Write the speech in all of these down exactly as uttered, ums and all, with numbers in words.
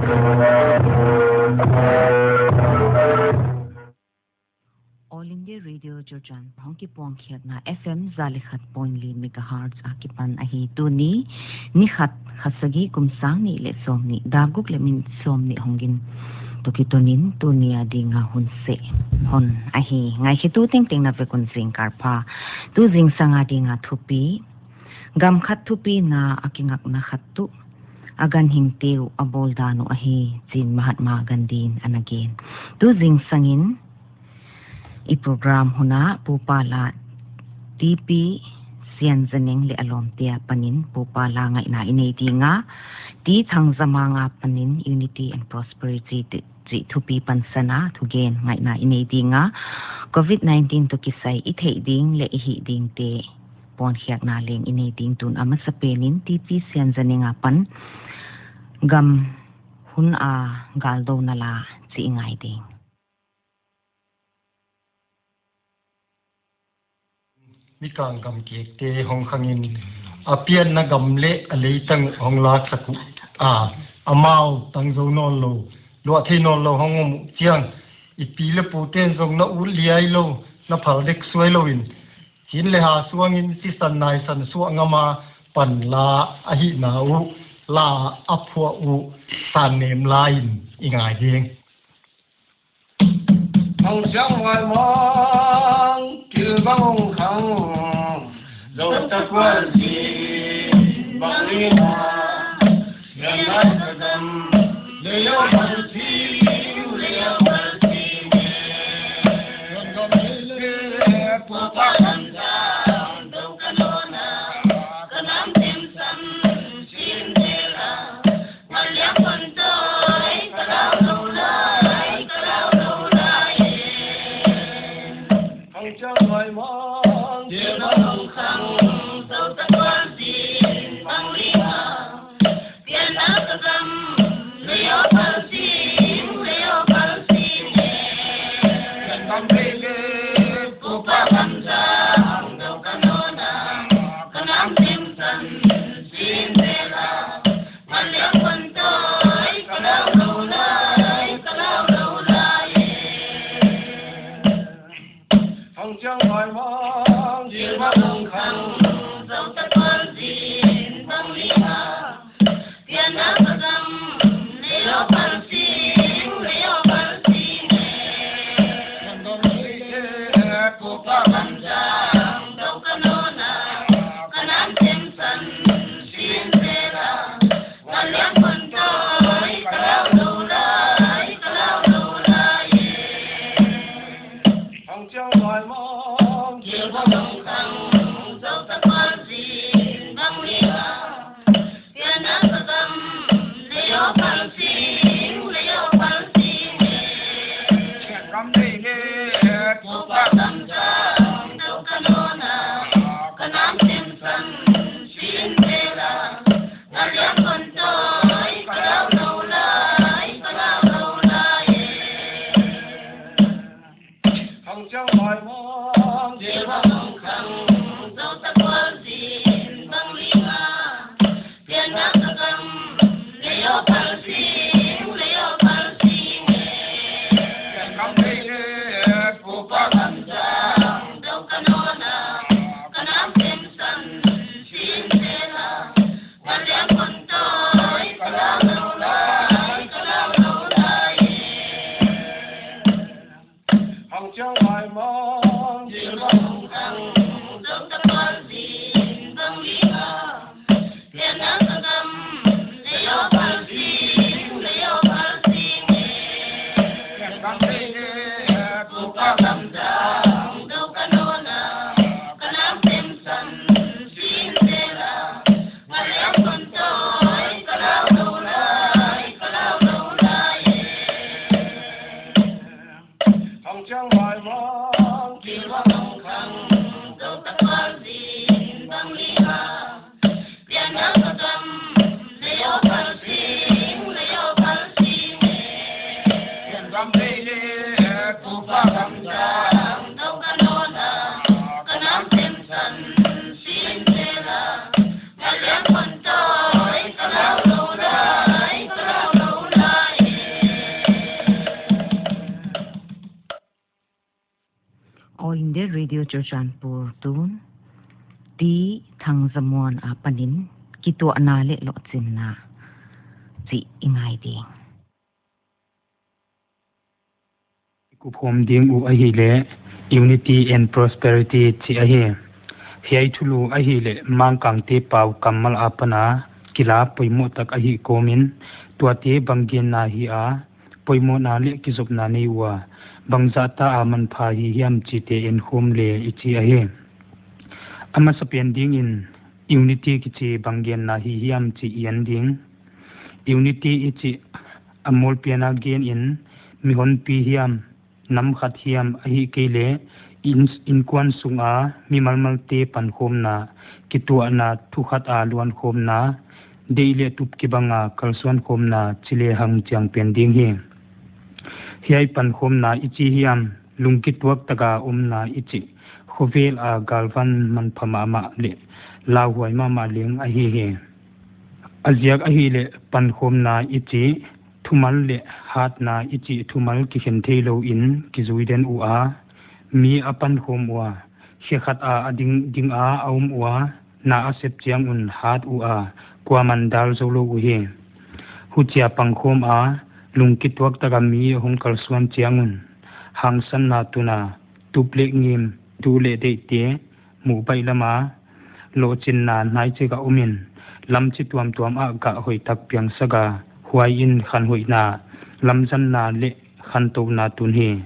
All India Radio Jurchan hong kipuang khiatna F M za leh khat point li megahertz a kipan ahi. Tuni, ni khat, kha sagih, kum sang nih leh sawmnih, dak guk leh minute sawmnih hong gin. Toh kitunin tuni a dinga hun seh hon ahi. Ngaikhetu tengteng na vek un zingkal pha. Tu zingsang a dinga thupi. Gam khat thupina a kingakna khat tuh a ganhingte uh a bawl dan uh ahi, chi'n Mahatma Gandhi in ana gen. Tu zingsangin i program hun ah Pu Pa La, T P Sianzaneng leh a lawmte apanin Pu Pa La ngaihna i nei ding a, T Thangzamang apanin Unity and Prosperity chih thupi pansan a thugen ngaihna i nei ding a, Covid nineteen toh kisai i theih ding leh i hih dingte pawnkhiakna leng i nei ding. Tun a masapenin T P Sianzaneng apan gam hun a galdouna la chih i ngai ding. Mikang gam kekte hong khangin, a pianna gam leh a leitang hong laksak uh a, amau tang zou nawnlou, luah thei nawnlou hong om uh chiang, i pi leh pute'n zong na ut liai lou, na phal dek suai lou in, chin leh ha suangin sisan naisan suah ngam a pan la ahihna uh, la a phuah uh, Sannem La in i ngai ding. Hong siang huai mong, kil bang hong khang, zo ta kual si, bang li na, yan lai ka dam, le yo bang si, le yo bang si, yan dam le le, pu pa lam dam, do ka no na, ka nam tim san, sin de la. Radio Churachandpur tun, T. Thangzamuan apanin, Kituahna leh Lohchinna chih i ngai ding. Kuphawm ding uh ahihleh Unity and Prosperity chih ahi. Hiai thulu ahihleh Mangkangte pau kammal apana kila poimoh tak ahih kawmin, tuate bang genna hi a, poimohna leh kizopna nei ua, bangzahta a manpha hi hiam chihte enkhawm le i chi ahi. A masapen dingin, Unity kichi bang genna hi hiam chih i en ding. Unity i chih a mualpena genin, mihonpi hiam, nam khat hiam ahihkeileh, in, inkuan sunga mimal malte pankhawmna, kituahna thu khat a luankhawmna, deih leh tup kibanga kalsuankhawmna chih lehang chiang pen ding hi. Hiai pankhawmna i chi hiam, lungkituak taka omna i chih, khovel a galvan manpha mahmah leh lauhuai mahmah leng ahi hi. A ziak ahihleh pankhawmna i chih, thumal leh hatna i chih thumal kikhen theilouin kizui den ua, mi a pankhawm ua, khe khat a a ding, dinga a om ua, na a sep chiangun hat ua, kuaman dal zoulou uhi. Huchia pankhawm a, lungkituak taka mi hong kalsuan chiangun, hangsanna tuna, tup leh ngim, duh leh deihte, muh baihlama, lohchinna hnaichik a omin, lam chi tuamtuam ah gah hoihtak piangsak a, huaiin khanhoihna, lamzanna leh khantouhna tun hi.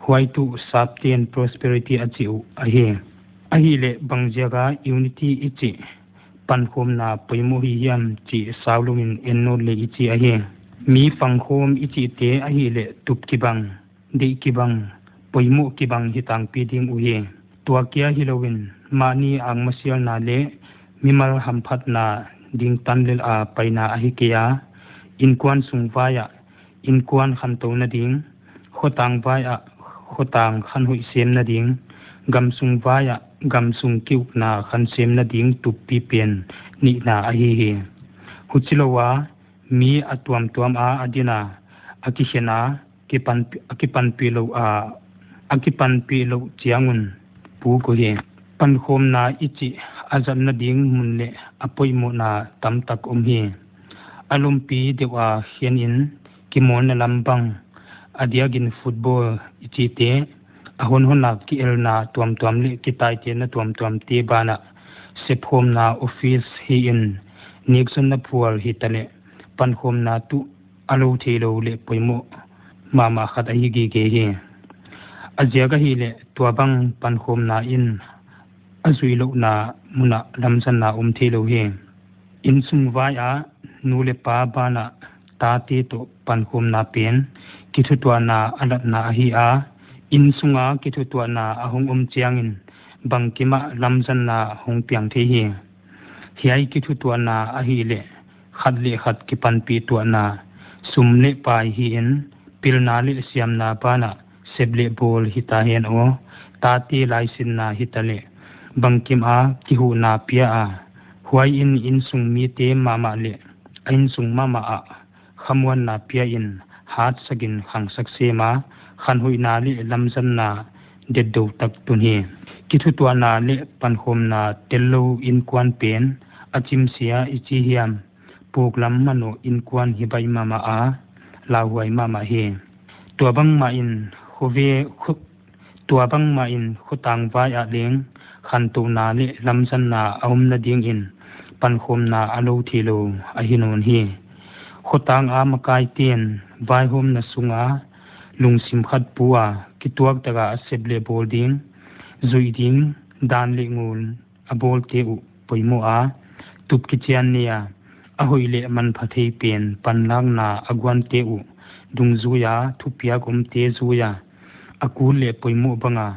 Huai tuh sapten prosperity a chih uh ahi. Ahihleh bangziaka Unity i chih pankhawmna poimoh hi hiam chih saulouin en nawn le i chi ahi. Mi pankhawm i chihte ahihleh tup kibang, deih kibang, poimoh kibang hi tangpi ding uhi. Tua kia hilouin, mahni angmasialna leh mimal hamphatna ding tan lel a paina ahi kei a, inkuan sung vai ah, inkuan khantouhna ding, khotang vai ah, khotang khanhoih semna ding, gamsung vai ah, gamsung kiukna khan semna ding tuppi pen nihna ahi hi. Huchiloua, mi a tuamtuam a a din a, a kikhen a, kipan, a kipanpih louh a, a kipanpih louh chiangun puk uhi. Pankhawmna i chih a zatna ding mun leh a poimohna tamtak om hi. A lompi deuh a khenin kimawlna lam bang, a diakin football i chihte, a honhon a kielna tuamtuam leh kitaitehna tuamtuamte banah, sepkhawmna office hiin, nekzonna phual hitaleh, pankhawmna tuh a lou theilou leh poimoh mahmah khat ahi gige hi. A ziak ahihleh tuabang pankhawmna in a zuihlouhna mun ah lamzanna om theilou hi. Innsung vai ah nu leh pa banah tate toh pankhawmna pen kithutuahna a latna ahi a, innsung a kithutuahna a hong om chiangin bangkim ah lamzanna hong piang thei hi. Hiai kithutuahna ahihleh khat leh khat kipanpih tuahna, sum leh pai hiin, pilna leh siamna banah sep leh bawl hita hen aw, tate laisinna hitaleh, bangkim a kihuhna pia a, huaiin innsung mite mahmah leh a innsung mahmah ah khamuanna piain, hatsakin khangsak sem a, khanhoihna leh lamzanna detdou tak tun hi. Kithutuahna leh pankhawmna tellou inkuan pen a chimsia i chi hiam, puk lam manoh inkuan hi baih mahmah a, lauhuai mahmah hi. Tuabang mahin khove, khu, tuabang mahin khotang vai ah leng khantouhna leh lamzanna a omna dingin pankhawmna a lou theilou ahi nawn hi. Khotang a makaiten vaihawmna sunga lungsim khat pua kituak taka a sep leh bawl ding, zuih ding, dan leh ngul a bawlte uh poimoh a, tup kichian nei a, a hoih leh manpha thei pen panlakna a guante uh dungzui a, thupiak omte zui a, a kul leh poimoh banga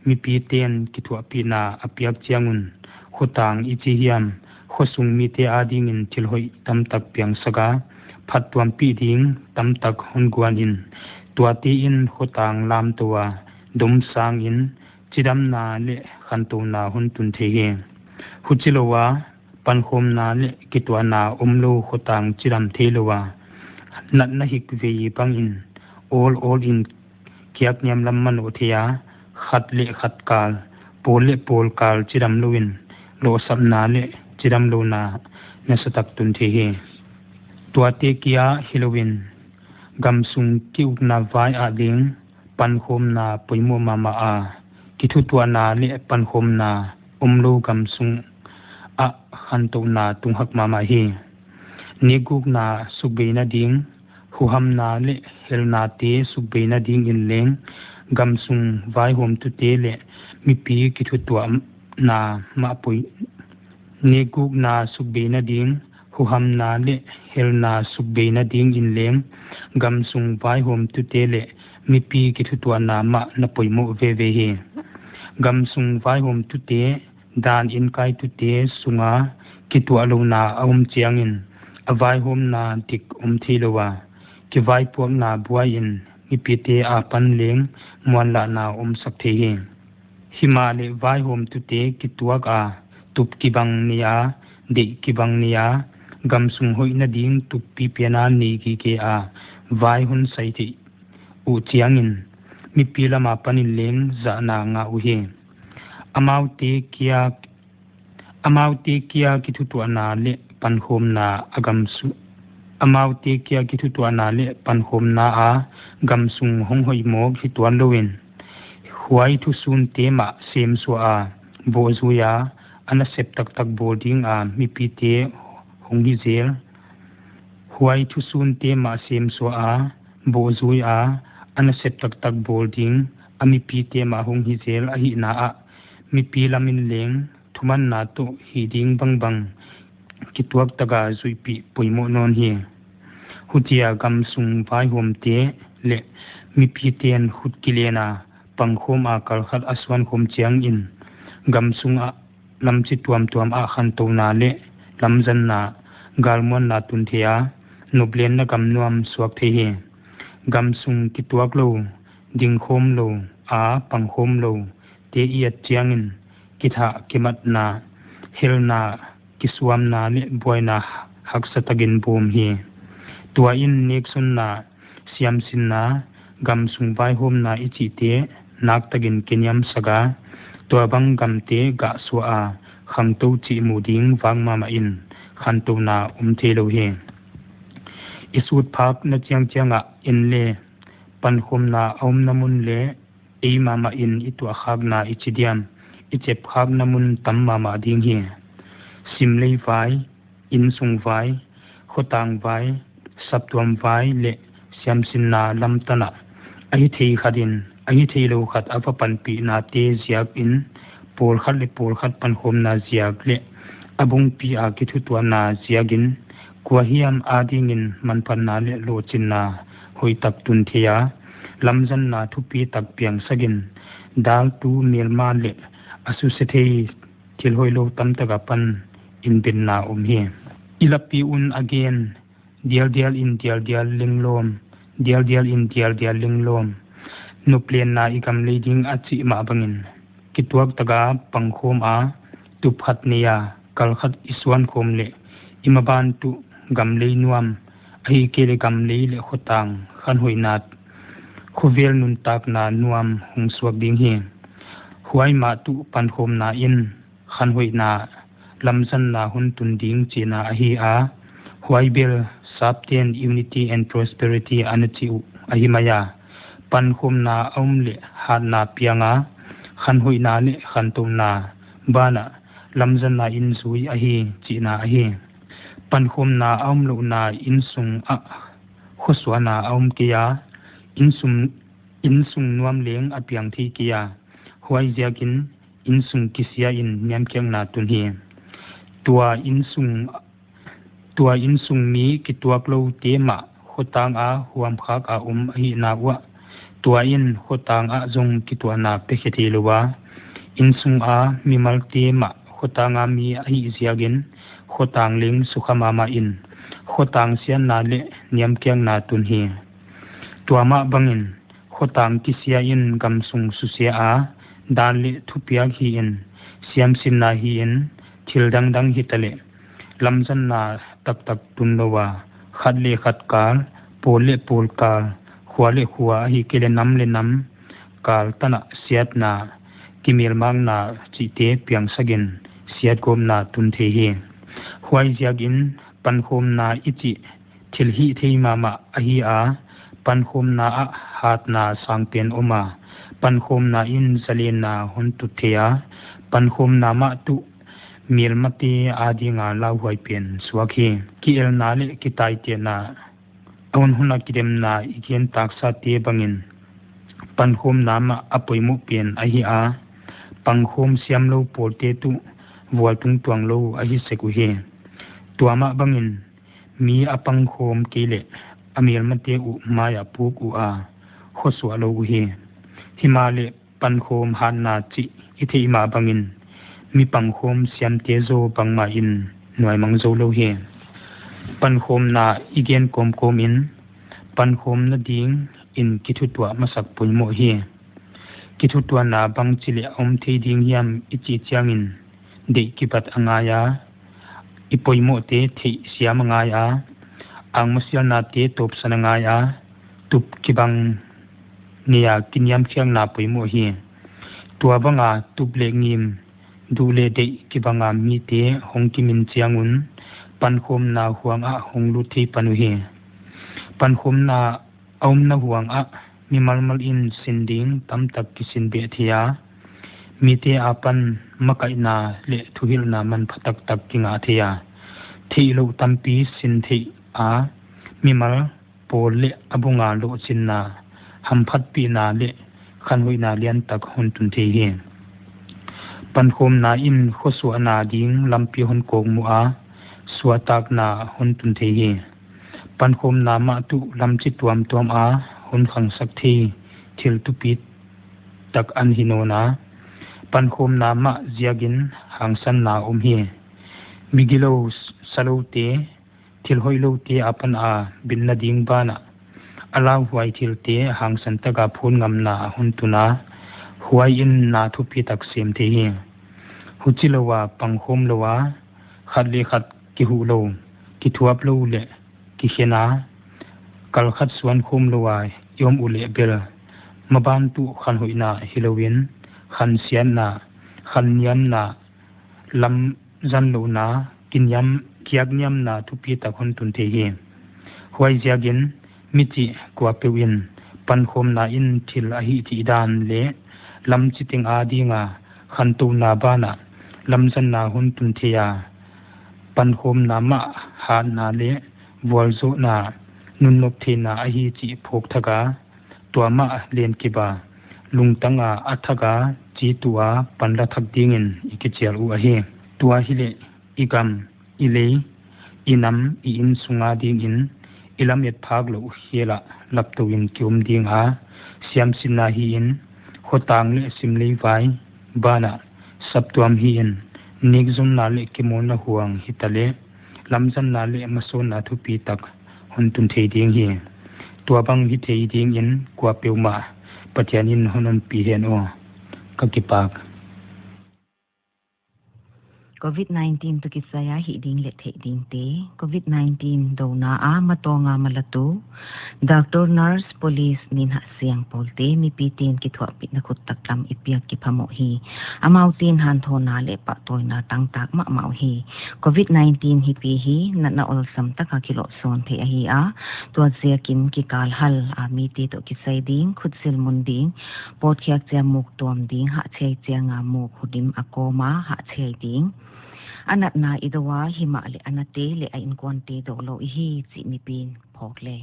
mipiten kithuahpihna a piak chiangun, khotang i chi hiam, khosung mite adingin thil hoih tamtak piangsak a, phattuampih ding tamtak hon guanin, tuatein khotang lamtou a, dom sangin chidamna leh khantouhna hon tun thei hi. Huchiloua, pankhawmna leh kituahna omlou khotang chidam theilou a, natna hik vei bangin, awl awlin kiak niamlam manoh thei a, khat leh khat kal pawl leh pawl kal chidamlouin lohsapna leh chidamlouna nasatak tun thei hi. Tuate kia hilouin, gamsung ki-ukna vai ah ding pankhawmna poimoh mahmah a, kithutuahna leh pankhawmna omlou gamsung ah khantouhna tunghak mahmah hi. Nekgukna sukbeina ding, huhamna leh helnate sukbeina dingin leng gamsung vaihawmtute leh mipi kithutuahna mah poi- Nekgukna sukbeina ding, huhamna leh helna sukbeina dingin leng gamsung vaihawmtute leh mipi kithutuahna mah na poimoh veve hi. Gamsung vaihawmtute, dan inkaitute sunga kituahlouhna a om chiangin a vaihawmna dik om theilou a, kivaipuakna buaiin mipite akipan leng muanlahna omsak thei hi. Himahleh vaihawmtute kituak a, tup kibang nei a, deih kibang nei a, gamsung hoihna ding tuppi pena nei gige a, vai hon sai theih uh chiangin mipi lam akipanin leng zahna ngah uhi. Amaute kia, amaute kia kithutuahna leh pankhawmna a gamsu- amaute kia kithutuahna leh pankhawmna a gamsung hong hoih mawk hi tuanlouin, huai thusunte mah semsuah a, bohzui a, a nasep taktak bawl dinga mipite hong hi zel. Huai thusunte mah semsuah a, bohzui a, a nasep taktak bawl ding a mipite mah hong hi zel ahihna ah, mipi lamin leng thumanna toh hih ding bangbang kituak taka zuihpih poimoh nawn hi. Huchia gamsung vaihawmte leh mipiten khut kilen a, pankhawm a kal khat a suankhawm chiangin gamsung ah lam chi tuamtuam ah khantouhna leh lamzanna, galmuanna tun thei a, noplenna gam nuam suak thei hi. Gamsung kituaklou, dingkhawmlou a pangkhawmloute i et chiangin kithah kimatna, helna, kisuamna leh buaina haksa takin bawm hi. Tuain neksunna, siamsinna, gamsung vaihawmna i chihte naktakin kiniamsak a, tuabang gamte gahsuah a khangtou chih mu ding vak mahmahin khantouhna om theilou hi. I sutphakna chiangchiang ah en leh, pankhawmna a omna mun leh ei mahmahin i tuahkhakna i chi diam, i chepkhakna mun tam mahmah ding hi. Simlei vai, innsung vai, khotang vai, saptuam vai leh siamsinna lam tan ah, a hithei khatin a hitheilou khat a va panpihnate ziakin, pawlkhat leh pawlkhat pankhawmna ziak leh a bungpi a kithutuahna ziakin, kuahiam adingin manphatna leh lohchinna hoihtak tun thei a, lamzanna thupitak piangsakin, daltu, melma leh a susia thei thil hoihlou tamtak akipan inbinna om hi. I lapi un a gen, dialdial in dialdial lenglawm, dialdial in dialdial lenglawm, noplenna i gam lei ding a chih mah bangin, kituak taka pangkhawm a, tup khat nei a, kal khat i suankhawm leh i maban tuh gam lei nuam, ahihkeileh gam lei leh khotang khanhoihna, khovel nuntakna nuam hong suak ding hi. Huai mah tuh pankhawmna in khanhoihna, lamzanna hon tun ding chihna ahi a, huai bel sapten unity and prosperity ana chih uh ahi mai a. Pankhawmna a om leh hatna piang a, khanhoihna leh khantouhna banah lamzanna in zui ahi chihna ahi. Pankhawmna a omlouhna innsung ah khosuahna a om kei a, innsung, innsung nuam leng a piang thei kei a, huaiziakin innsung kisia in niamkhiakna tun hi. Tua innsung, tua innsung mi kituakloute mah khotang a huamkhak a om ahihna uah, tua in khotang ah zong kituahna pekhe theilou a, innsung a mimalte mah khotang a mi ahih ziakin, khotang leng sukha mahmah in, khotang siatna leh niamkhiakna tun hi. Tua mah bangin, khotang kisia in gamsung susia a, dan leh thupiak hi in, siamsinna hi in, thil dangdang hitaleh, lamzanna taktak tunlou a, khat leh khat kal, pawl leh pawl kal, khua leh khua ahihkeileh nam leh nam kal tan ah siatna, kimelmakna chihte piangsakin siatgawpna tun thei hi. Huaiziakin pankhawmna i chih thil hihtheih mahmah ahi a, pankhawmna ah hatna sangpen om a, pankhawmna in zalenna hon tut thei a, pankhawmna mah tuh melmate adinga lauhuai pen suak hi. Kielna leh kitaitehna a hun hun a kidemna i gen taksate bangin pankhawmna mah a poimoh pen ahi a, pankhawm siamlou pawlte tuh vualtung tuanglou ahi sek uhi. Tua mah bangin mi a pankhawm kei leh a melmate uh mai a puk uh a, khosuah lou uhi. Himahleh pankhawm hatna chih i theih mah bangin mi pankhawm siamte zaw bangmahin nuaimang zou lou hi. Pankhawmna i gen kawmkawmin pankhawmna dingin kithutuah masak poimoh hi. Kithutuahna bangchi leh a om thei ding hiam i chih chiangin deih kibat a ngai a, i poimohte theihsiam a ngai a, angmasialnate tawpsan a ngai a, tup kibang neia kiniamkhiakna poimoh hi. Tua banga tup leh ngim, duh leh deih kibanga mite hong kimin chiang un pankhawmna huang ah hong lut thei pan uhi. Pankhawmna a omna huang ah mimal malin sin ding tamtak kisin beh thei a, mite apan makaihna leh thuhilhna manpha taktak kingah thei a, theihlouh tampi sin theih a, mimal pawl leh a bunga lohchinna, hamphatpihna leh khanhoihna liantak hon tun thei hi. Pankhawmna in khosuahna ding lampi hon kawkmuh a, suahtakna hon tun thei hi. Pankhawmna mah tuh lamchi tuamtuam a hon khangsak thei thil thupitak ahi nawn a, pankhawmna mah ziakin hangsanna om hi. Migilou, saloute, thil hoihloute apan a bitna ding banah a lauhuai thilte hangsan taka phun ngamna a hon tun a, huai in na thupitak sem thei hi. Huchiloua pangkhawm loua khat leh khat kihuhlou, kithuaplou leh kikhen a, kal khat suan khawm loua i om uleh bel, maban tuh khanhoihna hilouin khansiatna, khanniamna, lamzanlouhna, kiniam, kiakniamna thupitak hon tun thei hi. Huaiziakin michih kuapeuhin pankhawmna in thil a hihtheih dan leh lamchi teng adinga khantouhna banah lamzanna hon tun thei a, pankhawmna mah hatna leh vualzohna, nunnop theihna ahi chih phawk thak a, tua mah len kip a, lungtang a a thak a, chituh a panla thak dingin i kichial uh ahi. Tua hileh i gam, i lei, i nam, i innsung adingin i lamet phak louh khel ah laptouin ki-om ding a, siamsinna hiin, khotang leh simleivai banah saptuam hiin, nekzonna leh kimawlna huang hitaleh lamzanna leh masawnna thupitak hon tun thei ding hi. Tuabang hithei dingin kuapeuhmah Pathian in hon ompih hen aw. Ka kipak. Covid nineteen toh kisai a hih ding leh theih dingte. Covid nineteen douna a matawnga malatu, doctor, nurse, police, mi nahsiang pawlte, mipite'n kithuahpihna khut taklam i piak kiphamoh hi. Amaute'n hanthotna leh pahtawina tangtak mahmah uhi. Covid nineteen hipi hi natna awlsam taka kilohsawn theih ahi a, tua ziakin kikal hal a mite toh kisai ding, khut zilmun ding, pawtkhiak chia muk tuam ding, hahchiai chianga muk hudim a kawm a hahchiai ding. A natna i dou a, himahleh a nate leh a inkuante doulou ihi chih mipi'n phawk le.